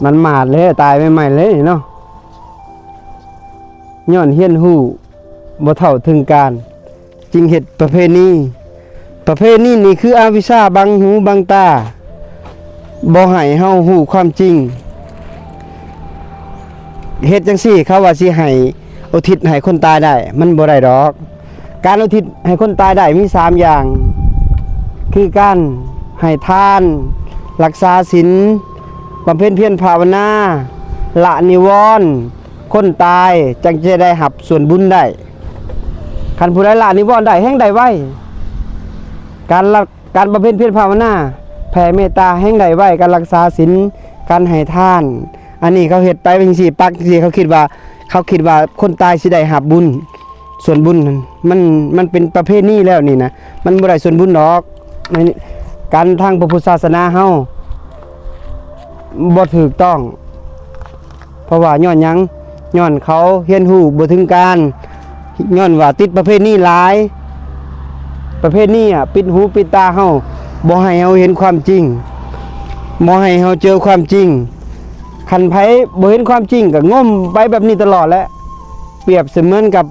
ມັນໝາດແລ້ວ ຕາຍໃໝ່ໆເລີຍເນາະ. ຍ້ອນຮຽນຮູ້ບໍ່ເທົ່າເຖິງການ ຈຶ່ງເຮັດປະເພນີ. ປະເພນີນີ້ຄືອະວິຊາບັງຫູບັງຕາ ບໍ່ໃຫ້ເຮົາຮູ້ຄວາມຈິງ. ເຮັດຈັ່ງຊີ້ ເຂົາວ່າຊິໃຫ້ອຸທິດໃຫ້ຄົນຕາຍໄດ້ ມັນບໍ່ໄດ້ດອກ. ການອຸທິດໃຫ້ຄົນຕາຍໄດ້ມີສາມຢ່າງ ຄືການໃຫ້ທານ, ລັກສາສິນ, ບຳເພັນພຽນພາວະນາ, ລະນິວອນ. ຄົນຕາຍຈັ່ງຈະໄດ້ຮັບສ່ວນບຸນໄດ້. ຄັນຜູ້ໃດລະນິວອນໄດ້ ແຮ່ງໄດ້ໄວ. ການລະ ການບຳເພັນພຽນພາວະນາ, ແຜ່ເມດຕາ ແຮ່ງໄດ້ໄວ. ການລັກສາສິນ, ການໃຫ້ທານ. ອັນນີ້ເຂົາເຮັດໄປຈັ່ງຊີ້ ປັກຈັ່ງຊີ້ ເຂົາຄິດວ່າ ເຂົາຄິດວ່າຄົນຕາຍຊິໄດ້ຮັບບຸນ. ສ່ວນບຸນນັ້ນ ມັນ ມັນເປັນປະເພນີແລ້ວນີ້ນະ ມັນບໍ່ໄດ້ສ່ວນບຸນດອກ. ໃນການທາງພະພຸດທະສາສະໜາເຮົາບໍ່ຖືກຕ້ອງ. ເພາະວ່າຍ້ອນຫຍັງ? ຍ້ອນເຂົາຮຽນຮູ້ບໍ່ເຖິງການ, ຍ້ອນວ່າຕິດປະເພນີຫຼາຍ. ປະເພນີອະ ປິດຫູປິດຕາເຮົາ, ບໍ່ໃຫ້ເຮົາເຫັນຄວາມຈິງ, ບໍ່ໃຫ້ເຮົາເຈີຄວາມຈິງ. ຄັນໃຜບໍ່ເຫັນຄວາມຈິງກໍງົມໄປແບບນີ້ຕະຫຼອດແຫຼະ. ປຽບສະເໝືອນກັບ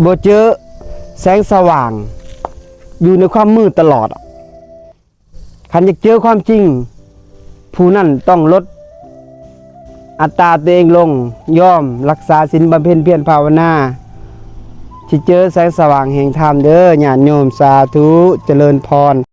ບໍ່ເຈີແສງສະຫວ່າງ, ຢູ່ໃນຄວາມມືດຕະຫຼອດ. ຄັນຢາກເຈີຄວາມຈິງ, ຜູ້ນັ້ນຕ້ອງລົດອັດຕາຕົວເອງລົງ, ຍອມລັກສາສິນ, ບຳເພັນພຽນພາວະນາ, ຊິເຈີແສງສະຫວ່າງແຫ່ງທຳເດີ ຍາດໂຍມ. ສາທຸ ຈະເລີນພອນ.